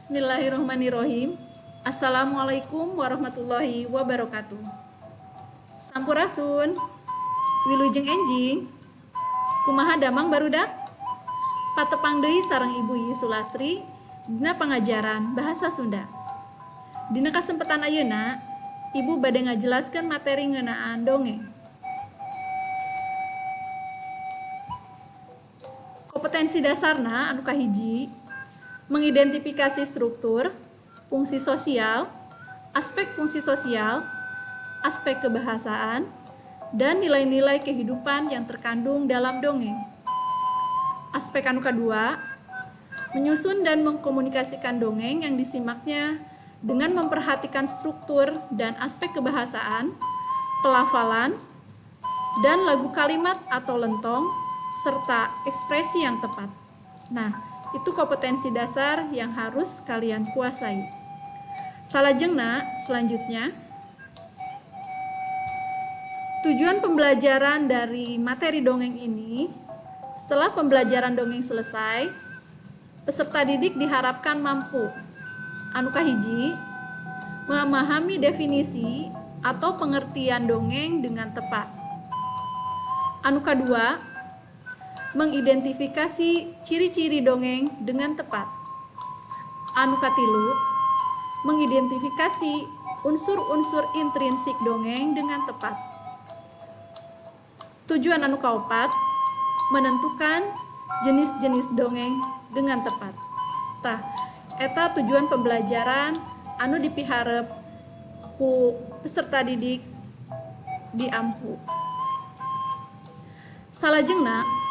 Bismillahirrahmanirrahim. Assalamualaikum warahmatullahi wabarakatuh. Sampurasun. Wilujeng enjing. Kumaha damang, barudak? Patepang deui sareng Ibu Yi Sulastri dina pangajaran Bahasa Sunda. Dina kasempatan ayeuna, Ibu bade ngajelaskeun materi ngeunaan dongeng. Kompetensi dasarna anu kahiji, mengidentifikasi struktur, fungsi sosial, aspek fungsi sosial, aspek kebahasaan, dan nilai-nilai kehidupan yang terkandung dalam dongeng. Aspek anu kedua, menyusun dan mengkomunikasikan dongeng yang disimaknya dengan memperhatikan struktur dan aspek kebahasaan, pelafalan, dan lagu kalimat atau lentong, serta ekspresi yang tepat. Nah, itu kompetensi dasar yang harus kalian kuasai. Salajengna, selanjutnya, tujuan pembelajaran dari materi dongeng ini, setelah pembelajaran dongeng selesai, peserta didik diharapkan mampu anu kahiji, memahami definisi atau pengertian dongeng dengan tepat. Anu kedua, mengidentifikasi ciri-ciri dongeng dengan tepat. Anu katilu, mengidentifikasi unsur-unsur intrinsik dongeng dengan tepat. Tujuan anu kaopat, menentukan jenis-jenis dongeng dengan tepat. Tah, eta tujuan pembelajaran anu dipiharep ku peserta didik diampu. Salajengna,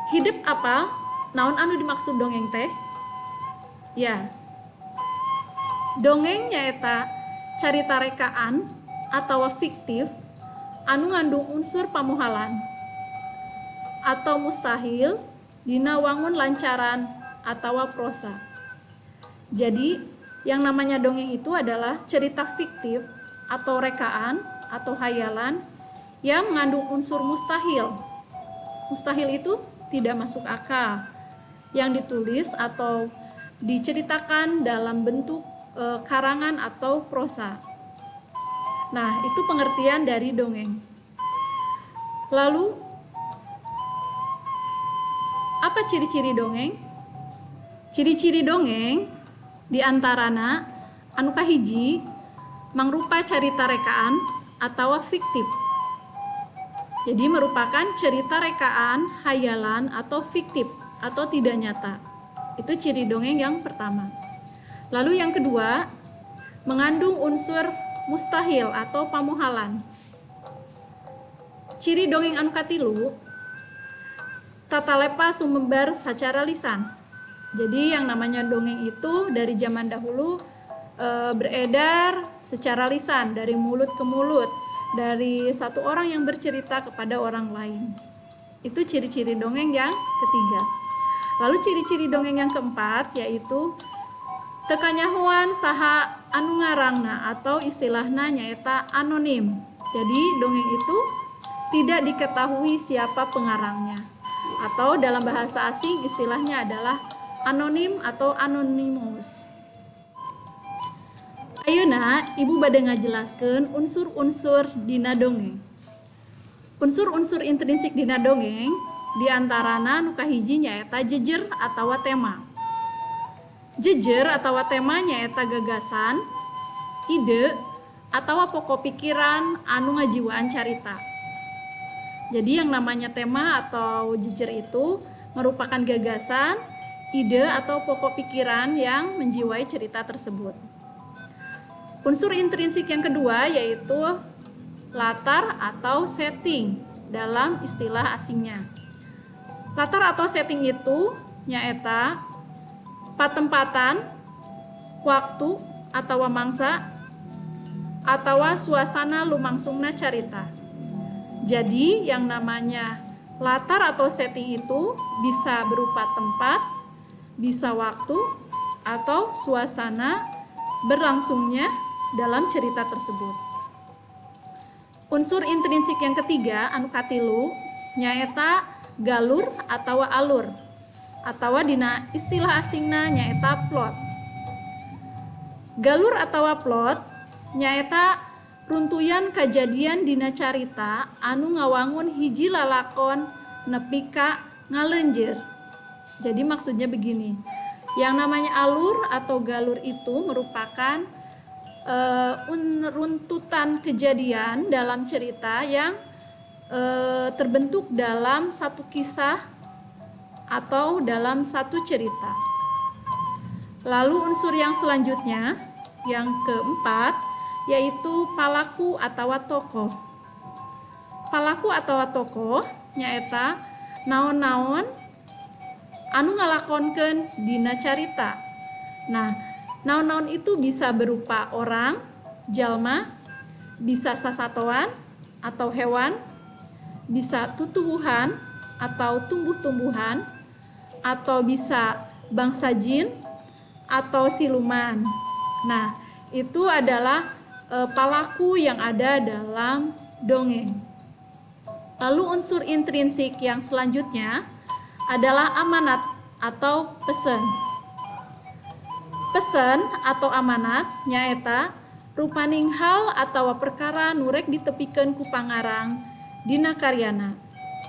hidep apal naon anu dimaksud dongeng teh? Ya. Dongeng nyaeta carita rekaan atau fiktif anu ngandung unsur pamohalan atau mustahil dina wangun lancaran atau prosa. Jadi, yang namanya dongeng itu adalah cerita fiktif atau rekaan atau hayalan yang mengandung unsur mustahil. Mustahil itu tidak masuk akal, yang ditulis atau diceritakan dalam bentuk karangan atau prosa. Nah, itu pengertian dari dongeng. Lalu, apa ciri-ciri dongeng? Ciri-ciri dongeng diantarana anu kahiji, mangrupa carita rekaan atau fiktif. Jadi merupakan cerita rekaan, hayalan atau fiktif atau tidak nyata. Itu ciri dongeng yang pertama. Lalu yang kedua, mengandung unsur mustahil atau pamohalan. Ciri dongeng anu katilu, tatalepa sumebar secara lisan. Jadi yang namanya dongeng itu dari zaman dahulu beredar secara lisan dari mulut ke mulut, dari satu orang yang bercerita kepada orang lain. Itu ciri-ciri dongeng yang ketiga. Lalu ciri-ciri dongeng yang keempat yaitu teu kanyahoan saha anu ngarangna atau istilahna nyaeta anonim. Jadi dongeng itu tidak diketahui siapa pengarangnya. Atau dalam bahasa asing istilahnya adalah anonim atau anonymous. Ayeuna Ibu bade ngajelaskeun unsur-unsur dina dongeng. Unsur-unsur intrinsik dina dongeng diantarana nu kahiji nyaeta jejer atau tema. Jejer atau tema nyaeta gagasan, ide, atau pokok pikiran anu ngajiwaan carita. Jadi yang namanya tema atau jejer itu merupakan gagasan, ide atau pokok pikiran yang menjiwai cerita tersebut. Unsur intrinsik yang kedua yaitu latar atau setting dalam istilah asingnya. Latar atau setting itu nyaeta patempatan, waktu atau mangsa atau suasana lumangsungna carita. Jadi yang namanya latar atau setting itu bisa berupa tempat, bisa waktu, atau suasana berlangsungnya dalam cerita tersebut. Unsur intrinsik yang ketiga anu katilu nyaeta galur atau alur Atawa dina istilah asingna nyaeta plot. Galur atawa plot nyaeta runtuyan kajadian dina carita anu ngawangun hiji lalakon nepi ka ngalenjer. Jadi maksudnya begini, yang namanya alur atau galur itu merupakan runtutan kejadian dalam cerita yang terbentuk dalam satu kisah atau dalam satu cerita. Lalu unsur yang selanjutnya, yang keempat, yaitu palaku atau tokoh. Palaku atau tokoh nyaeta naon-naon anu ngalakonkeun dina carita. Nah, naon-naon itu bisa berupa orang, jalma, bisa sasatoan atau hewan, bisa tutuwuhan atau tumbuh-tumbuhan, atau bisa bangsa jin atau siluman. Nah, itu adalah palaku yang ada dalam dongeng. Lalu unsur intrinsik yang selanjutnya adalah amanat atau pesan. Pesan atau amanat nyaeta rupaning hal atau perkara nu rek ditepikeun ku pangarang dina karyana.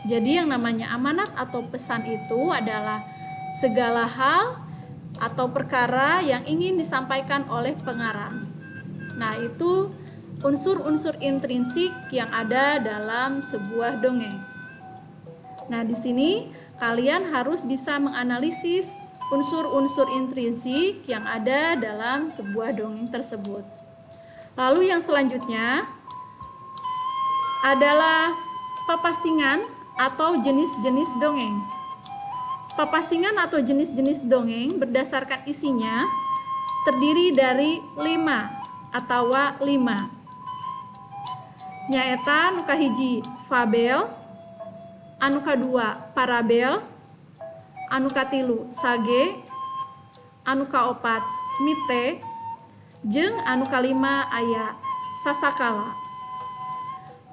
Jadi yang namanya amanat atau pesan itu adalah segala hal atau perkara yang ingin disampaikan oleh pengarang. Nah, itu unsur-unsur intrinsik yang ada dalam sebuah dongeng. Nah, di sini kalian harus bisa menganalisis unsur-unsur intrinsik yang ada dalam sebuah dongeng tersebut. Lalu yang selanjutnya adalah papasingan atau jenis-jenis dongeng. Papasingan atau jenis-jenis dongeng berdasarkan isinya terdiri dari 5 atau 5. Nyaeta nu kahiji fabel, anu kadua parabel, anu katilu sage, anu kaopat mite, jeung anu kalima aya sasakala.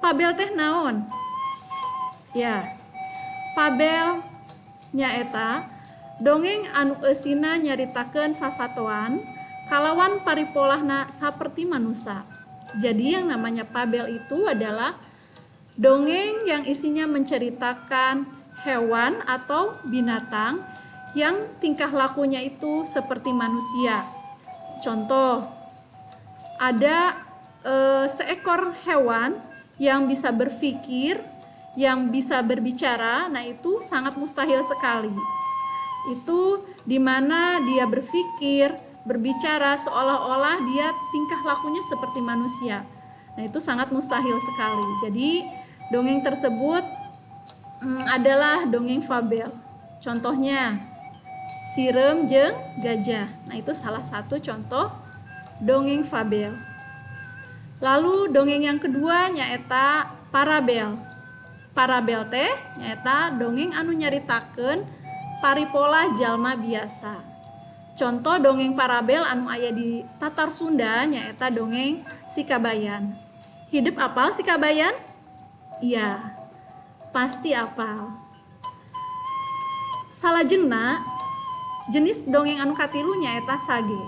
Fabel teh naon? Ya, fabel nyaeta dongeng anu eusina nyaritakeun sasatoan kalawan paripolahna saperti manusa. Jadi yang namanya fabel itu adalah dongeng yang isinya menceritakan hewan atau binatang yang tingkah lakunya itu seperti manusia. Contoh, ada seekor hewan yang bisa berpikir, yang bisa berbicara, nah itu sangat mustahil sekali. Itu dimana dia berpikir, berbicara seolah-olah dia tingkah lakunya seperti manusia. Nah, itu sangat mustahil sekali. Jadi, dongeng tersebut adalah dongeng fabel. Contohnya, Sireum jeung Gajah. Nah, itu salah satu contoh dongeng fabel. Lalu dongeng yang kedua nyaeta parabel. Parabel teh nyaeta dongeng anu nyaritakeun paripola jalma biasa. Contoh dongeng parabel anu aya di Tatar Sunda nyaeta dongeng Si Kabayan. Hidep apal Si Kabayan? Iya, pasti apal. Salajengna jenis dongeng anu katilu nyaeta sage.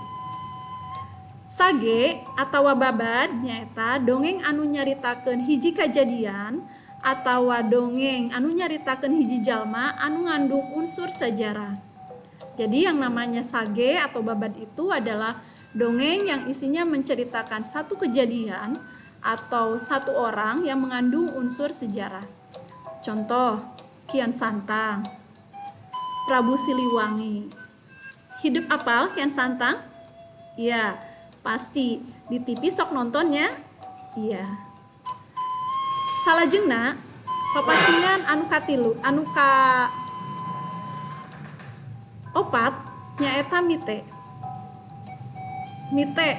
Sage atawa babad nyaeta dongeng anu nyaritakeun hiji kajadian atawa dongeng anu nyaritakeun hiji jalma anu ngandung unsur sejarah. Jadi yang namanya sage atau babad itu adalah dongeng yang isinya menceritakan satu kejadian atau satu orang yang mengandung unsur sejarah. Contoh, Kian Santang, Prabu Siliwangi. Hidep apal Kian Santang? Iya, pasti. Di TV sok nontonnya? Iya. Salajengna papasingan anu katilu, anu ka opat nyaeta mite. Mite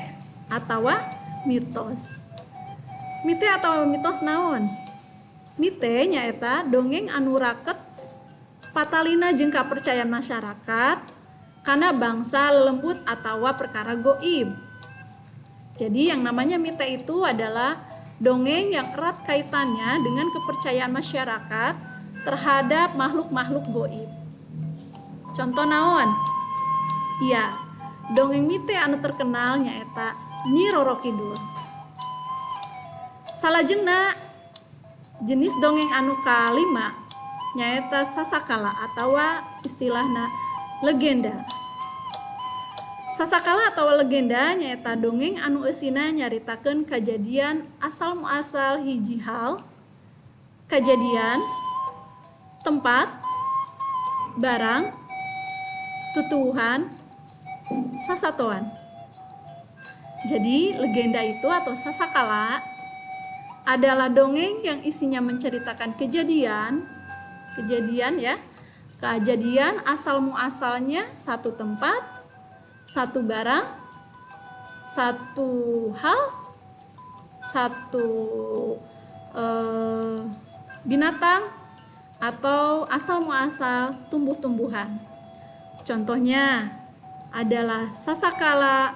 atawa mitos. Mite atau mitos naon? Mite nyaeta dongeng anu raket patalina jeung kapercayaan masyarakat kana bangsa lelembut atawa perkara goib. Jadi yang namanya mite itu adalah dongeng yang erat kaitannya dengan kepercayaan masyarakat terhadap makhluk-makhluk goib. Contoh naon? Iya, dongeng mite anu terkenal nyaeta Nyi Roro Kidul. Salajengna, jenis dongeng anu kalima nyaeta sasakala atau istilahna legenda. Sasakala atau legenda nyaeta dongeng anu eusina nyaritakeun kajadian asal muasal hiji hal, kajadian, tempat, barang, tutuwuhan, sasatoan. Jadi legenda itu atau sasakala adalah dongeng yang isinya menceritakan kejadian, kejadian ya, kejadian asal muasalnya satu tempat, satu barang, satu hal, satu binatang, atau asal muasal tumbuh-tumbuhan. Contohnya adalah sasakala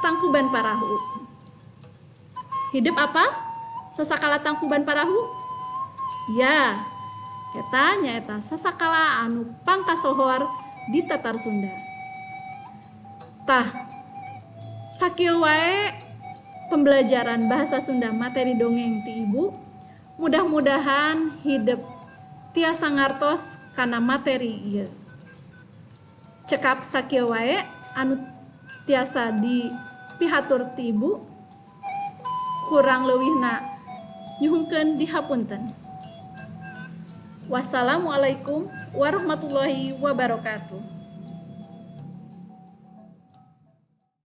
Tangkuban Parahu. Hidep apa? Sasakala Tangkuban Parahu? Ya, eta nyaeta sasakala anu pangkasohor di Tatar Sunda. Tah, sakieu wae pembelajaran bahasa Sunda materi dongeng ti Ibu. Mudah-mudahan hidep tiasa ngartos kana materi ieu. Cekap sakieu wae anu tiasa dipihatur ti Ibu. Kurang leuwihna nyuhunkeun dihapunten. Wassalamualaikum warahmatullahi wabarakatuh.